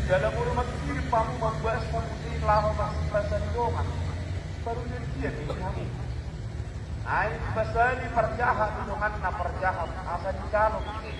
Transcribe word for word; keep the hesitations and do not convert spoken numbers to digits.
Jala molo mangkirim hamu mambahen muse laho masipasahat dongan, baru dia dia di hamu. Ai dipasali parjahat di donganna parjahat, asa dijalo muse.